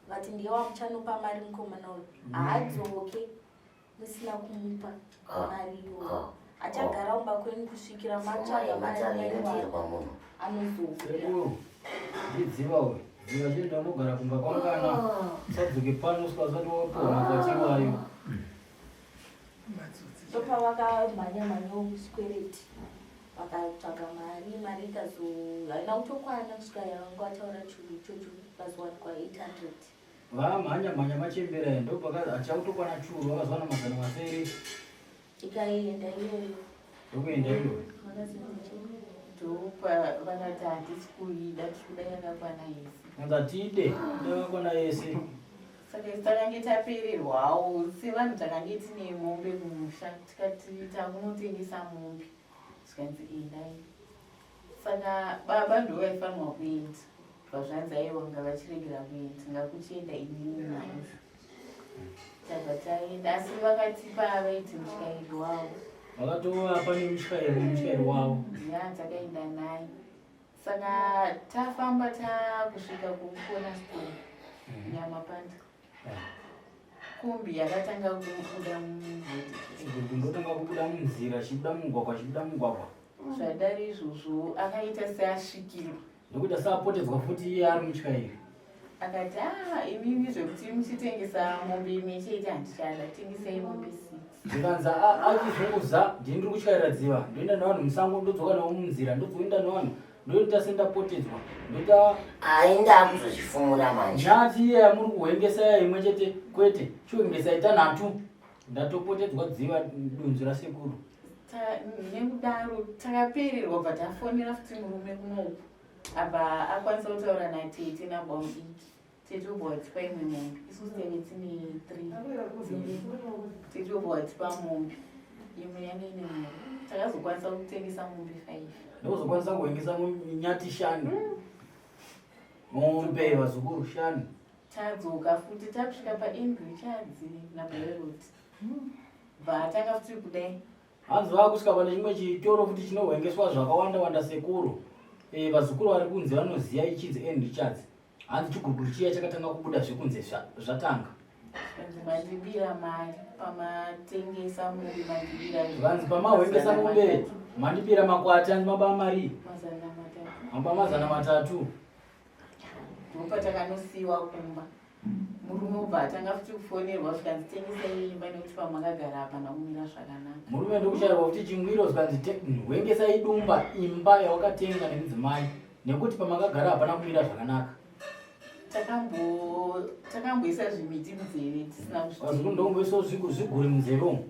vati ndiye wamuchanopa mari mukomana uyu, haadzoke musina kumupa mari iyoyo, achagara kumba kwenyu kusvikira matsvaga mari matare iwayo inoteerwa munhu. anozouya. Sekuru, ndidziva uyu. Dziva chienda unogara kumba kwangana. Usadzoke pano usati wapiwa makwati iwayo. Matsotsi. Ndopavakamhanya mhanyawo musikwereti vakatsvaga mari, mari ikazo haina kutokwana kusvika yavanga vataura churu ichocho, ikazowanikwa 800. Vamhanya mhanya machembera aya ndopaka achakutokwana churu vakazowana 700. Ikaenda iyoyo. Ndokuenda iyoyo. Ndopa vakati hatisi kuida, tiri kuda yakakwana yese. Hanzi hatide, yakakwana yese. Saka isu takange tapererwawo sevanhu takange tine mombe kumusha, tikati takunotengesa mombe, zvikanzi endai. Saka baba ndo vaifanirwa kuenda, bva zvanzi aiwa ngavachiregera kuenda, ngakuchienda inini naizvo. Tabva taenda, asi vakatipa vaiti mutyairi wavo. Vakatovapa nemutyairi wavo. Ya, takaenda naye. Saka tafamba takusvika kukona store Nyamapanda, kombi yakatanga kubuda murodhi. Ndotanga kubuda munzira, chibuda mumugwagwa, chibuda mumugwagwa. Zvadari izvozvo akaita seasvikirwa. Ndokuita seapotedzwa futi iye ari mutyairi. Akati a imimi zvekuti muchitengesa mombe imwe chete handichada, tengesai mombe 6. Zvikanzi achizunguza, ndini ndiri kutyaira dziva, ndoenda nevanhu musango, ndodzoka navo munzira, ndodzoenda nevanhu, ndoita sendapotedzwa, ndoita Ainda akuzozvifumura manje. Nyati iye yamuri kuhwengesa iya imwe chete, kwete, chihwengesai tanhatu. Ndatopotedzwa dziva dunzvi rasekuru. Nekudaro takapererwa bva tafonera futi murume kunoku, abva akwanisa kutaura natete nabamudiki. Tete obva watipa imwe mombe, isusu taive tine 3. Tete obva watipa mombe imwe yange ine mombe, takazokwanisa kutengesa mombe 5. Ndokuzokwanisa kuhwengesa nyati 5. Mombe vazukuru 5. Tadzoka futi takusvika paAndrew Richards naBerot, bva atanga futi kudai. Hanzi vakusvika pane chimwe chitoro futi chinohwengeswa zvakawanda wanda sekuru. Vazukuru vari kunze vanoziva ichinzi Ann Richards. Hanzi chiguruguru chiya chakatanga kubuda zvekunze zvatanga. Zvikanzi mandibira mari pamatengesa mombe, mandibira. Zvikanzi pamahwengesa mombe mandibira makwati, hanzi maba mari. 300. Maba 300. Ndopa takanosiyiwa kumba. Murume ubva atanga futi kufonerwa zvikanzi tengesai imba nekuti pamakagara hapana kumira zvakanaka. Murume ndokushairwa futi chingwiro zvikanzi hwengesai dumba imba yawakatenga nemudzimai nekuti pamakagara hapana kumira zvakanaka. Takamboisa zvimiti munzeve tisina kuzvizvikuru ndokumboisawo zviguri munzeve umu.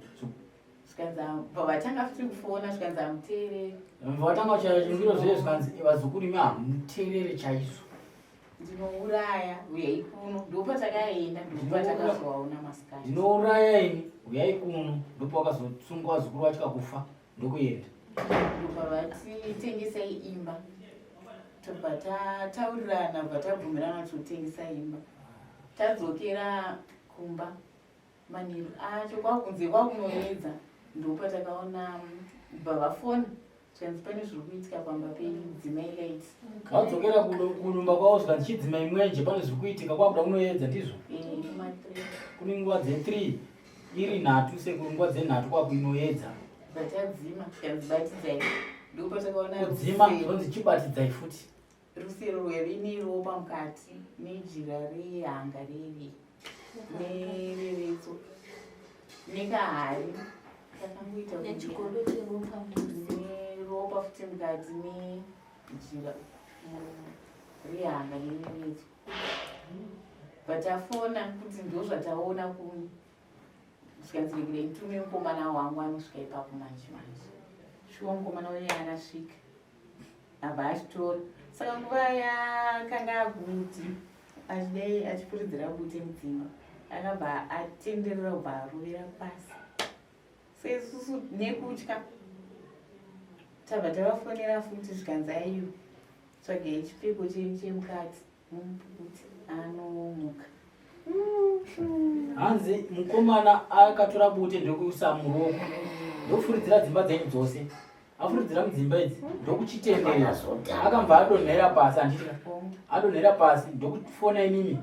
Zvikanzi vatanga futi kufona zvikanzi hamuteereri. Vatanga kuchaira chingwiro zviye zvikanzi vazukuru imi hamuteereri chaizvo. Ndinouraya huyai kuno ndopatakaenda ndopatakazovaona masikati. Ndinouraya ini huyai kuno ndopawakazotsungwa vazukuru vatya kufa ndokuenda. Ndobva vati tengesai imba tobva tataurirana bva tabvumirana kuti totengesa imba tadzokera kumba manheru acho kwakunze kwakunoedza ndopatakaona bva vafona zvikanzi pane zviri kuitika pamba penyu dzimai light vadzokera kunyumba kwavo zvikanzi chidzimai mwenje pane zviri kuitika kwakuda kunoedza ndizvo eh, kune nguva dze3 iri nhatu sekuru nguva dzenhatu kwakuinoedza vatadzima zvikanzi batidzai ndopatakaona kudzima zvonzi chibatidzai futi Rusero rwaive neropa mukati nejira rehanga riri nereretso nekahari kakangoita nechigodo cheropa neropa futi mukati nejira rehanga nereretso but afona kuti ndozvataona kuni zvikanzi regerei nditume mukomana wangu anosvika ipapo manje manje shuwa mukomana uye akasvika abva achitora saka nguva yakanga akuti achidai achipuridzira bute mudzimba akabva atenderera kubva arovera pasi seisusu nekutya tabva tavafonera futi zvikanzi aiyo tsvagei chipfeko chenyu chemukati mumupukuti anomuka Hanzi mukomana akatora bute ndokuisa muruoko ndokufuridzira dzimba dzenyu dzose afuridzira mudzimba idzi ndokuchitenderera akambva adonhera pasi handiti adonhera pasi ndokufona imimi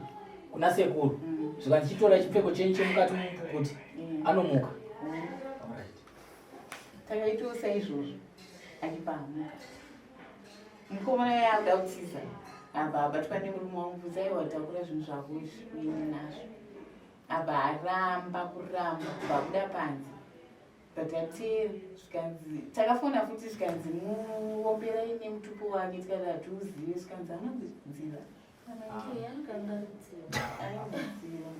kuna sekuru mm. zvikanzi chitora chipfeko chenyu chemukati mumupukuti mm. anomuka takaitawo saizvozvo achibva amuka mukomana uya akuda kutiza abva abatwa nemurume wangu bvunza aiwa takura zvinhu zvako izvi uende nazvo abva aramba kuramba kubva abuda panze but ateera zvikanzi takafona futi zvikanzi muomberai nemutupo wake tikati hatiuzive zvikanzi anonzi dziva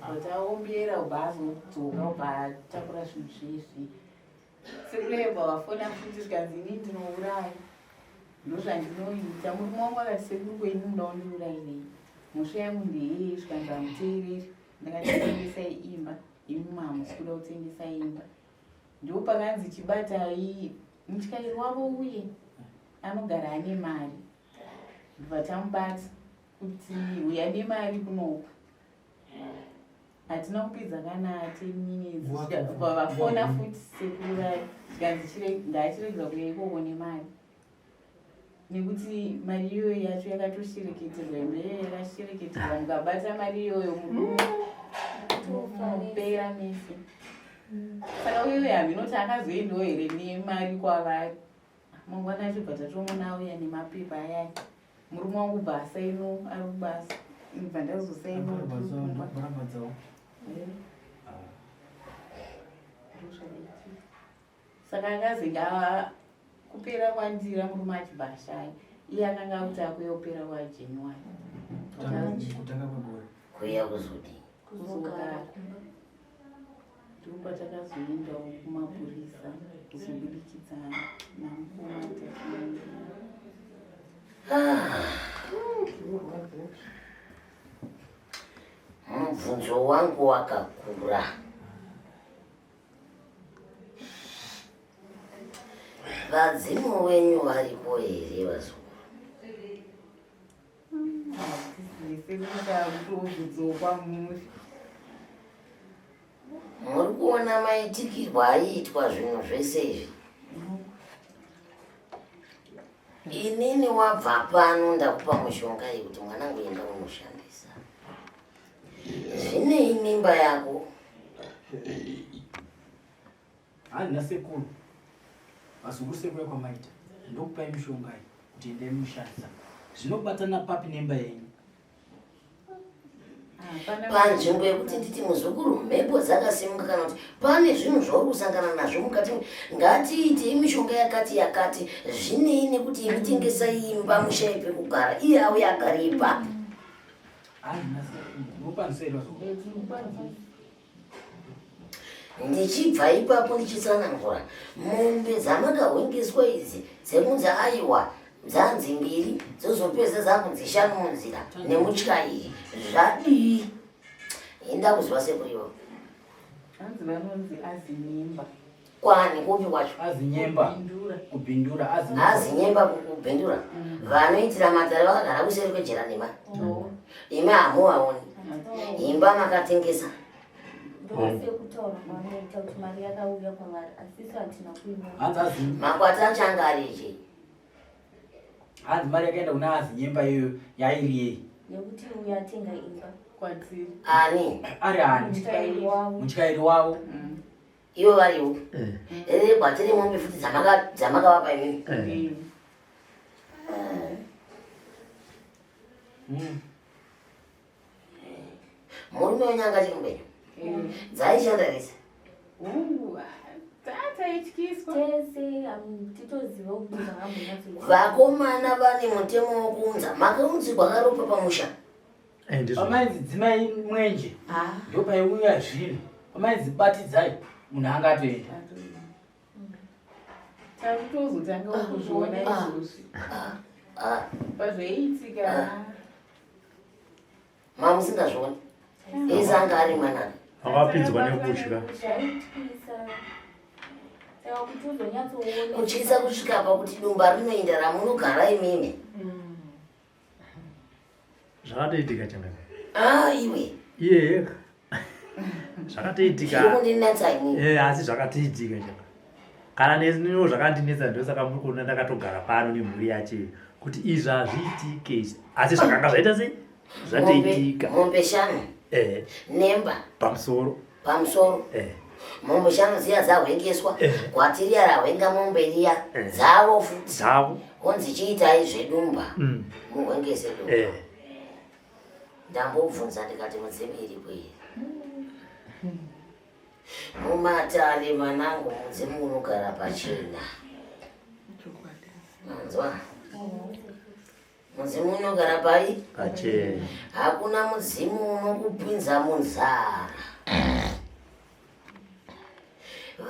but aombera ubva azodzoka ubva atakura zvinhu zvezvi Sekureva wafona futi zvikanzi ini ndinouraya ndozvandinoita murume wangu akati sekuru kwenyu muda kundiurayirei mhosva yangu ndeyei zvikanzi hamuteereri ndakati tengesai imba imi mahamusi kuda kutengesa imba ndipo pakanzi chibatai mutyairi wavo uye anogara ane mari ndibva tamubata kuti uya nemari kunoku hatina kupedza kana 10 minutes vafona futi sekuru vaye zvikanzi ndaachirega kuya ikoko nemari nekuti mari iyoyo yacho yakatoshereketerwa imba iyoyo yakashereketerwa mukabata mari iyoyo mupera mese saka uyoyo haminoti akazoendawo here nemari kwavari mangwana acho bva tatomuona auya nemapepa ayaya murume wangu bva asaino ari kubasa bva ndazosaino saka akazenge kupera kwandira murume achibva ashaya iye akanga akuti akuya kupera kwajanuary kutanga kwegore kuya kuzodii kuzogara Ndipo patakazoendawo kumapurisa kuzobudikidza namukoma Tafiwa. Mubvunzo wangu wakakura. Vadzimu venyu variko here vazukuru? Muri kuona maitikirwo aiitwa zvinhu zvese izvi? Inini wabva pano ndakupa mushonga iyi kuti mwanangu enda unoshandisa. Zvinei mimba yako? Handina sekuru. Vazukuru sekuya kwamaita. Ndokupai mishonga iyi kuti endai munoshandisa. Zvinobatana papi nemba yenyu? Panzvimbo yekuti nditi muzukuru mhepo dzakasimuka kana kuti pane zvinhu zvauri kusangana nazvo mukati ngatiitei mishonga yakati yakati zvinei nekuti imi tengesai imba mushaye pekugara iye auye agare ipapo. Ndichibva ipapo ndichitsanangura mombe dzamakahwengeswa idzi dzekunzi aiwa dzanzi mbiri dzozopedza dzakunzi shanu munzira nemutyairi zvadii inda kuziva sekurivo Hanzi vanonzi azinyemba. Kwani kupi kwacho? Azinyemba. Kubindura azinyemba. Azinyemba kubindura. Vanoitira matare vakagara kuseri kwejera nema. Imi hamuvaoni. Imba makatengesa. Makwati acho anga ari echei? Hanzi mari yakaenda kuna Azinyemba iyoyo yairi yei? Yekuti uyo atenga imba. Kwatiri. Ani? Ari ani? Mutyairi wavo. Mutyairi wavo. Ivo variwo. Eh. Riri gwati remombe futi dzamakavapa imimi. Eh. Murume wenyu anga achiri mupenyu? Dzaishanda here? Taityiswa. Tese titoziva kuti zvakambonyatsoitika. Vakomana vane mutemo wokuunza makaunzirwa karopa pamusha. Eh, ndizvo. Pamainzi dzimai mwenje Ah. ndopaiuya zvinhu. Pamainzi batidzai munhu angatoenda. Takutozotanga kuzviona izvozvi. Ah. Pazvaiitika. Mamusingazvioni. Ese anga ari mwanana. Wakapinzwa nekutya. Kutyisa kusvika pakuti dumba rinoenda ramunogara imimi. Zvakatoitika changamire. Ah, iwe. Iye. Zvakatoitika. Zviri kundinetsa inini. Eh, asi zvakatoitika changamire. Kana neniwo zvakandinetsa ndosaka muri kuona ndakatogara pano nemhuri yacho kuti izvi hazviitike izvi. Asi zvakanga zvaita sei? Zvatoitika. Mombe shanu. Eh. Nemba. Pamusoro. Pamusoro. Eh. Mombe shanu dziya dzahwengeswa. Eh. Gwati riya rahwenga mombe riya. Eh. Dzavo futi. Dzavo. Honzi chiitai zvedumba. Muhwengese dumba. Eh. Ndambobvunza ndikati mudzimu iripo here? Mumatare manangu mudzimu unogara pachena. Manzwa? Mudzimu unogara pai? Pachena. Hakuna mudzimu unokupinza munzara.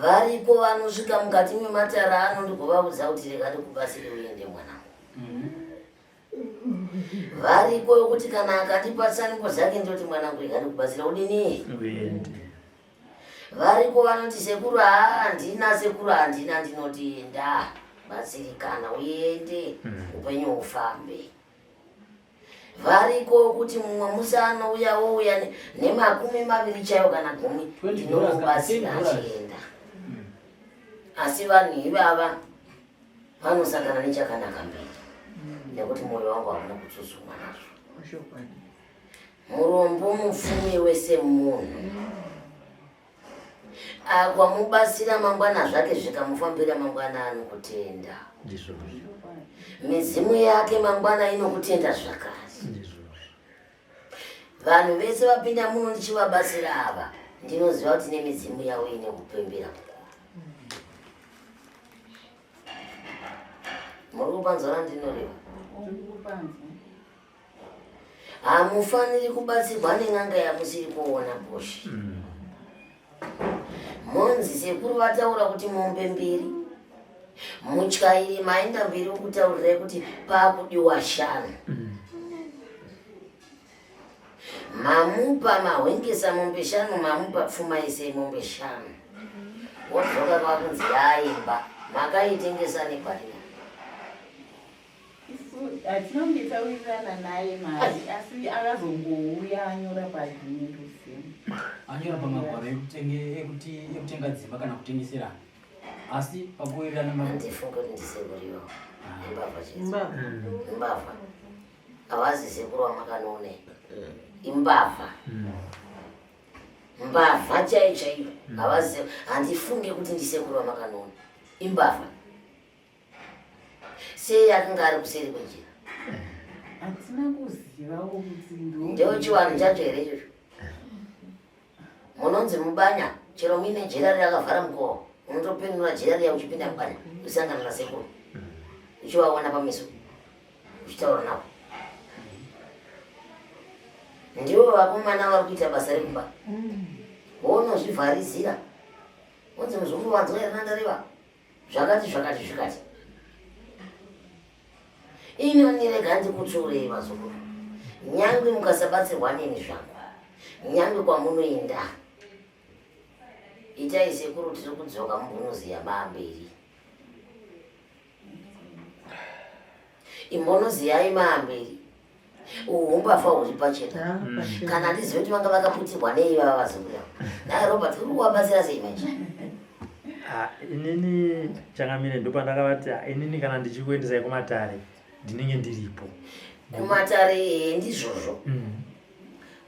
Variko vanosvika mukati mematare ano ndikuvaudza kuti rega ndikubatsire uende mwanangu. Variko yokuti kana akandipa tsanango dzake ndoti mwanangu rega ndikubatsire udini? Uende. Variko vanoti sekuru handina sekuru handina ndinoti enda batsirikana uende upenyu hufambe. Variko kuti mumwe musi anouya wouya nemakumi maviri chaiwo kana gumi ndinomubatsira achienda. Asi vanhu ivava vanosangana nechakanaka mberi nekuti mwoyo wangu hauna kutsutsumwa nazvo. Murombo mupfumi wese munhu akwamubatsira mangwana zvake zvikamufambira mangwana anokutenda. Ndizvozvo. Midzimu yake mangwana inokutenda zvakare. Ndizvozvo. Vanhu vese vapinda muno ndichivabatsira ava ndinoziva kuti nemidzimu yavo ine kupembera kukuru. Muri kupanzwa randinoreva? Hamufaniri kubatsirwa nen'anga yamusiri kuona boshi. Monzi sekuru vataura kuti mombe mbiri. Mutyairi maenda mberi ukutaurirai kuti pakudiwa shanu. Mamupa mahwengesa mombe shanu, mamupa pfuma yese mombe shanu. Wodzoka kwakunzi yaimba, makaitengesa nekwarira. Isu hatina kunge tawirirana naye mari asi akazongouya anyora paagreement usimu. Anyora pamagwaro ekutenga dzimba kana kutengeserana. Asi pakuwirirana mari. Handifungi kuti ndisekuru ivo. Imbavha chete. Imbavha. Havazi sekuru vamakanoona. Imbavha. Mbavha chaiyo chaiyo. Havazi handifungi kuti ndisekuru vamakanoona. Imbavha. Sei akanga ari kuseri kwenjira? Hatina kuzivawo kuti ndo Ndochivanhu chacho here ichocho? Munonzi mubanya chero muine jera rirakavhara mukova unotopenura jera riya uchipinda mubanya usangana nasekuru uchivaona pameso uchitaura navo. Ndivo vakomana vari kuita basa rekumba wonozvivharizira wonzi muzukuru wanzwa here nandareva zvakati zvakati zvikati inoni rega ndikutsiurei vazukuru nyange mukasabatsirwa neni zvangu nyange kwamunoenda itai sekuru tiri kudzoka mumbonoziya maamberi imbonoziyai maamberi uhu humbavha huri pachena mm. kana handizivi kuti vanga vakaputirwa nei vava vazukuru naye robert uri kuvabatsira sei manje ah, inini changamire ndopandakavati ah, inini kana ndichikuendesai kumatare ndinenge ndiripo kumatare eh, ndizvozvo mm.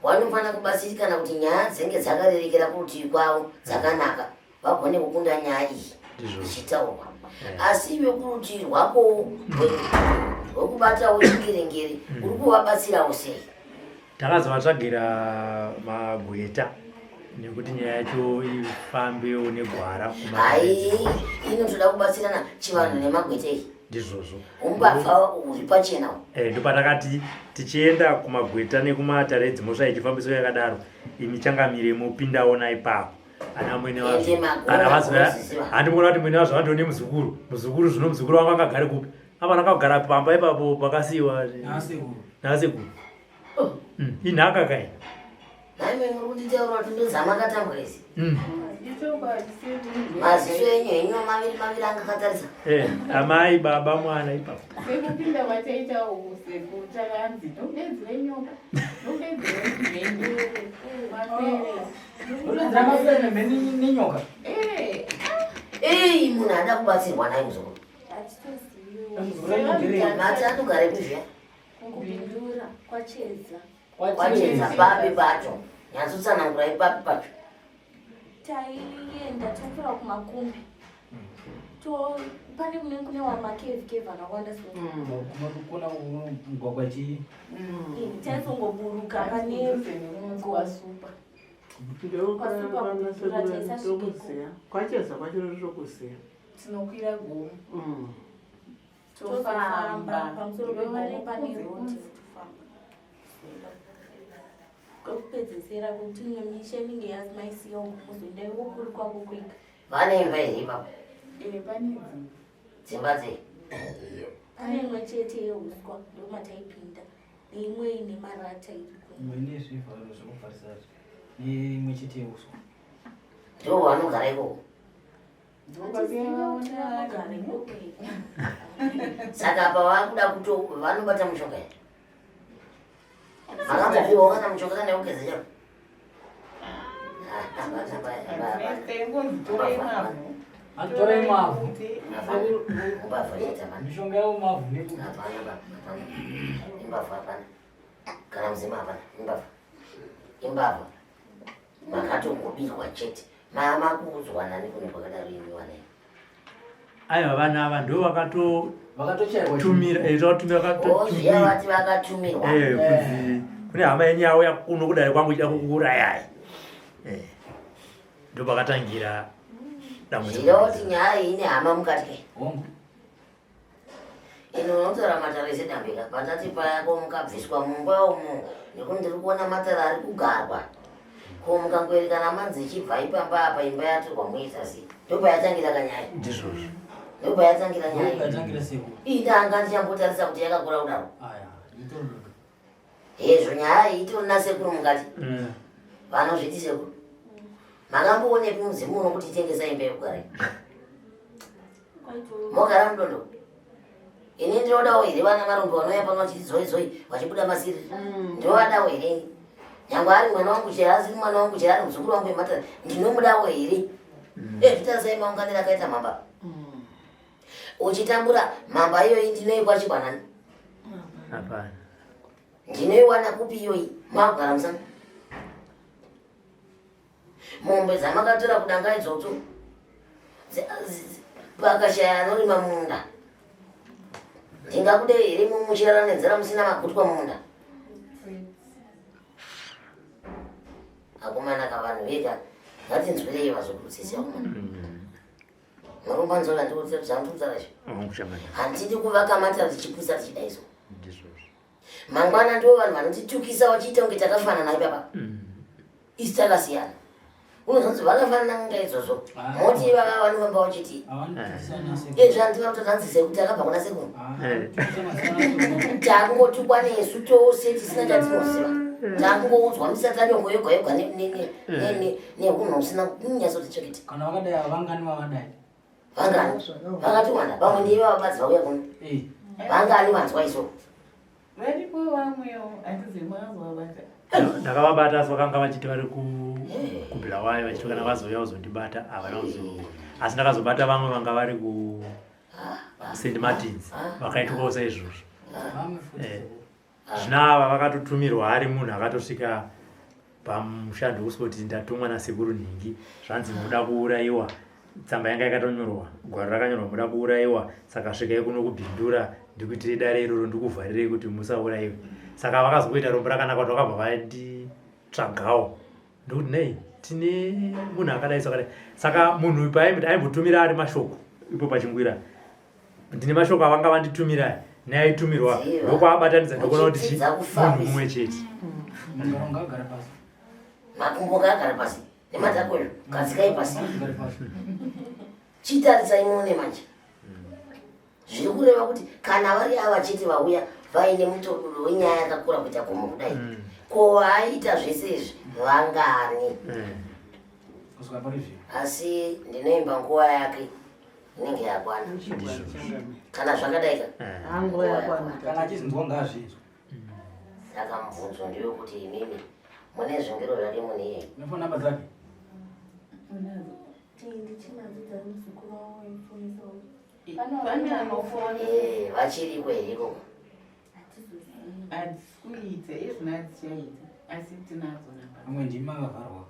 wanofanira kubatsirikana kuti nyaya dzinge dzakarerekera kurutivi kwavo dzakanaka vagone kukunda nyaya iyi ichitaurwa eh. asi iwe kurutivi rwako rwekubatawo chingerengere mm. uri kuvabatsirawo sei takazovatsvagira magweta nekuti nyaya yacho ifambewo negwara hai inotoda kubatsirana chivanhu nemagweta iyi ndizvozvo umbavha uri pachena eh, ndopatakati tichienda kumagweta nekumatare edzimhosva ichifambiso yakadaro imi changamire mopindawo naipapo ana mwene wazvo kana vazouya handi muona kuti mwene wazvo vandione muzukuru muzukuru zvino muzukuru wangu angagare kupi apa ndakagara pamba ipapo pakasiiwa nasekuru oh. mm, inhaka kai mm. maziso enyu henyu maviri maviri anga akatarisa eh, amai baba mwana ipapo sekupinda kwataita uku sekuru takanzi ndokudenzi renyoka ndokudenzi remheni mapere Nenyoka. Ei, munhu ada kubatsirwa naye muzukuru. Mati anogara kuzviya. Kubindura kwachedza. Kwachedza papi pacho. Nyatsotsanangura ipapi pacho. Taienda topfuura kumakumbi. To pane kune kune wamakevhi kevhi akawanda so. Kumakona mugwagwa chii? Taizongoburuka pane kwasupa. Ndokuziya kwacheza kwacho ndotokuziya. Tinokwira gomo. Mm. Tofamba pamusoro pegomo pane roti tofamba. Kwekupedzesera kwekuti imwe misha inenge yamaisiya uko mozoenda iwo kuri kwako kwega. Vane imba here ipapo? Eh, pane dzimba. Dzimba dzei? Pane imwe chete yeuswa ndomataipinda. Neimwe ine marata iri kumwe. Imwe ine zvivharo zvekuvharisa neimwe chete yeuswa. Ndivo vanogara ikoko. Saka apa vakuda kuto vanobata mushonga here? Makambopiwa kana mushonga kana yekugeza charo? Torai mavhu. Mishonga yavo mavhu neku. Imbavha hapana. Kana mzima hapana. Imbavha. Imbavha. Makatongobirwa chete. Mama kuudzwa nani kune kwakadaro imi vana. Aiwa vana ava ndo vakatotumira eh, vakatumira vakatotumira vati vakatumirwa eh kunzi kune hama yenyu yauya kuno kudare kwangu ichida kukuurayai. Eh. Ndopakatangira dambudziko. Ndinoti nyaya iyi ine hama mukati ke. Hongu. Ino unotaura matare ese dambika patati paya ko mukabviswa mumba umu nekuti ndiri kuona matare ari kugarwa ko mukangoerekana manzi ichibva ipamba apa imba yatorwa moita sei ndopayatangira kanyaya ndizvozvo ndopayatangira nyaya Yatangira sekuru. iyi ndanga ndichambotarisa kuti yakakura kudaro Aya, itorinoka. Hezvo nyaya iyi itori nasekuru mukati. Mm. Vanozviti sekuru. Makamboonepi mudzimu uno kuti tengesa imba yekugara iyi? Mogara mudondo. Ini ndinodawo here vana marombe vanouya pano vachiti zoi zoi vachibuda masiri. Mm. Ndovadawo here ini? Nyangwe ari mwana wangu chero asiri mwana wangu chero ari muzukuru wangu wematare ndinomudawo here? Mm. Eh, zvitarisai maunganiro akaita mhamba. Uchitambura mhamba iyoyi ndinoikwa nani? Hapana. Ndinoiwana kupi iyoyi? Makugara musango. Mombe dzamakatora kudanga idzodzo pakashaya anorima munda. Ndingakude here muchirara nenzara musina magutwa mumunda? Akomana ka vanhu vega ngatinzwirei vazukuru tsitsi akomana. Maromba nzola ndikutaura izvi. Handidi kuvaka matara tichiputsa tichidai so. Mangwana ndivo vanhu vanotitukisa vachiita kunge takafanana ipapa. Isu takasiyana. Unozonzi vakafanana kunga izvozvo. Ah. Moti ivava vanofamba vachiti ezvi hanzi vanotozanzi sekuti akabva kuna sekuru. Takungotukwa nesu tose tisina chatinoziva. Takungoudzwa misatanyoko yoga yoga nehunhu husina kunyatsoti tsvekete. Kana vakadai vangani vavadai? Vangani? Vakatiwanda. Vamwe ndivo vabadzi vauya kuno. Vangani vanzwa izvo? Varipo vamwewo handizivi makazovabata. Ndakavabata asi vakanga vachiti vari kuBulawayo vachiti kana vazouya kuzondibata havana kuzo. Asi ndakazobata vamwe vanga vari ku St Martins vakaitwawo saizvozvo. Zvino ava vakatotumirwa ari munhu akatosvika pamusha ndokusoti ndatumwa nasekuru nhingi zvanzi muda kuurayiwa tsamba yanga yakatonyorwa gwaro rakanyorwa muda kuurayiwa saka svikai kuno kubhindura ndikuitire dare iroro ndikuvharirei kuti musaurayiwe saka vakazokuita rombo rakanaka kuti vakabva vanditsvagawo ndokuti nei tine munhu akadai sakadai saka munhu uyu aimbotumira ari mashoko ipo pachingwira ndine mashoko avanga vanditumira neaitumirwa ndokwaabatanidza ndokuona kuti chi munhu mumwe chete makumbo ngaagare pasi nematako izvo gadzikai pasi chitarisai muone manje zviri kureva kuti kana vari ava chete vauya vaine mutoruro wenyaya yakakura kuita gomo kudai ko vaaita zvese izvi vangani asi ndinoimba nguva yake inenge yakwana kana zvakadai ka ah, nguva yakwana kana achizinzwa ngaazvinzwa saka mubvunzo ndewekuti imimi mune zvingiro zvake mune iyei nefoni namba dzake eh, vachiriko here ikoko hadzisi kuita izvino hadzichaita asi tinadzo namba amwe ndimi makavharwa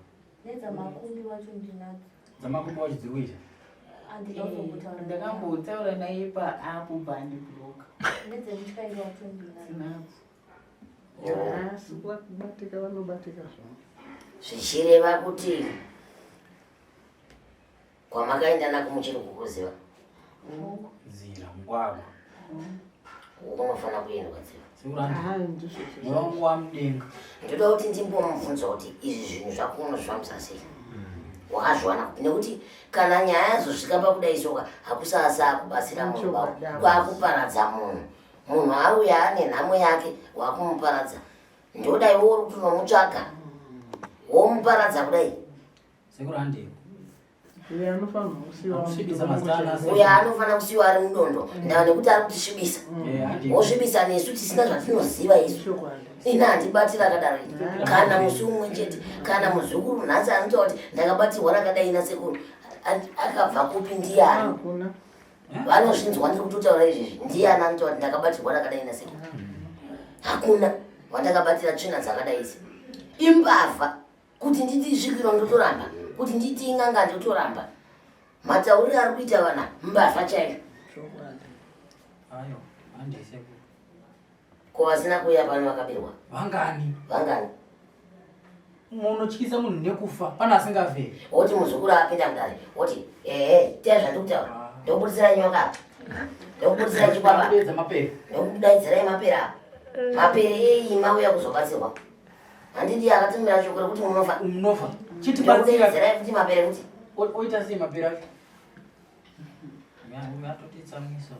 Nedzamakumbi wacho ndinadzo. Dzamakumbi wacho dziri kuita? Andinozombutaura. Ndakambotaura naye paapo bandiblock. Nedzemutyairi wacho ndinadzo. Tinadzo. Asi kubatika vanobatika zvavo. Zvichireva kuti kwamakaenda nako muchiri kukuziva nzira mugwagwa kunofanira kuendwa dziva mweya wangu wamudenga ndoda kuti ndimbomubvunza kuti izvi zvinhu zvako unozvifambisa sei wakazviwana kupi nekuti kana nyaya yazosvika pakudai soka hakusasa kubatsira munhu kwakuparadza munhu munhu auya ane nhamo yake wakumuparadza ndoda iwe uri kutonomutsvaga womuparadza kudai Sekuru handei. Uyo anofanirwa kusiiwa Anosvibisa mazita ana sekuru. Uyo anofanira kusiiwa ari mudondo ndava nekuti ari kutisvibisa. Eh, handei. Wosvibisa nesu tisina zvatinoziva isu. Chokwadi. Ini handibati rakadaro ini. Kana musi umwe chete kana muzukuru nhasi anotaura kuti ndakabatirwa rakadai nasekuru akabva kupi ndiyani? Hakuna. Vanozvinzwa ndiri kutotaura izvezvi ndiyani anotaura kuti ndakabatirwa rakadai nasekuru? Hakuna wandakabatira tsvina dzakadai idzi. Imbavha. Kuti nditi isvikiro ndotoramba, kuti nditi in'anga ndotoramba. Matauriro ari kuita vana mbavha chaiyo. Ayo, handise. Ko vasina kuuya pano vakabirwa? Vangani? Vangani? Munotyisa munhu nekufa, pane asingafe. Woti muzukuru apinda mudare, woti ehe, ita zvandikutaura. Ah. Ndokubudisirai nyoka apa. Ndokubudisirai chikwapa. Mapere. Ndokudaidzirai mapere apa. Mapere ei mauya kuzobatsirwa. Handiti akatumira shoko rekuti munofa. Munofa. Chitibatsira. Ndokudaidzirai futi mapere futi. Oita sei mapere acho? Atotitsamwisa.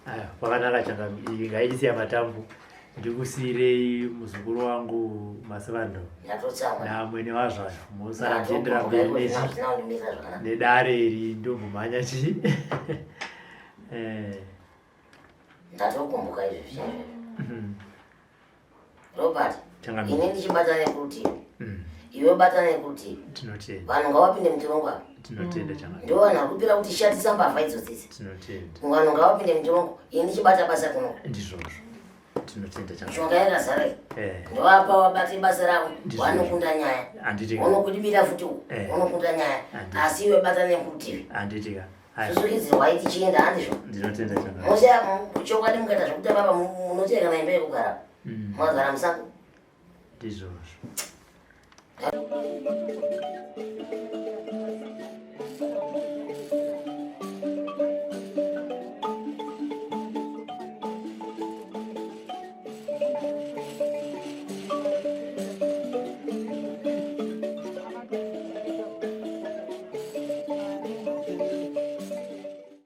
Aya, kwakanaka changamire, ngaichisiya matambu. Ndikusiirei muzukuru wangu Masivando Ndatotsamwa. namwene wazvayo. Musara muchiendera mberi Ndatokumbuka nechi hazvina kundimirira zvakanaka. nedare iri ndombomhanya chi. Eh. Ndatokumbuka izvi zvinhu. Robert, Changamire. ini ndichibata nekurutivi. Mm. Iwe bata nekurutivi. Tinotenda. Vanhu ngavapinde mutirongo apa. Tinotenda changamire. Ndivo vanhu vari kupira kuti shatisa mbavha idzodzi idzi. Tinotenda. Vanhu ngavapinde mutirongo. Ini ndichibata basa kuno. Ndizvozvo. Tinotenda changamire. Mishonga yakazara iyi. Eh. Ndovapa vabate basa ravo. Ndizvozvo. Vanokunda nyaya. Handiti. Unokudibira futi uku. Eh. Unokunda nyaya. Handiti. Asi iwe bata nekurutivi. Handiti ka. Susukidzirwai tichienda handizvo? Ndinotenda changamire. Mose chokwadi mukaita zvekutamba apa munochera kana imba yekugara. Mwagara musango. Ndizvozvo.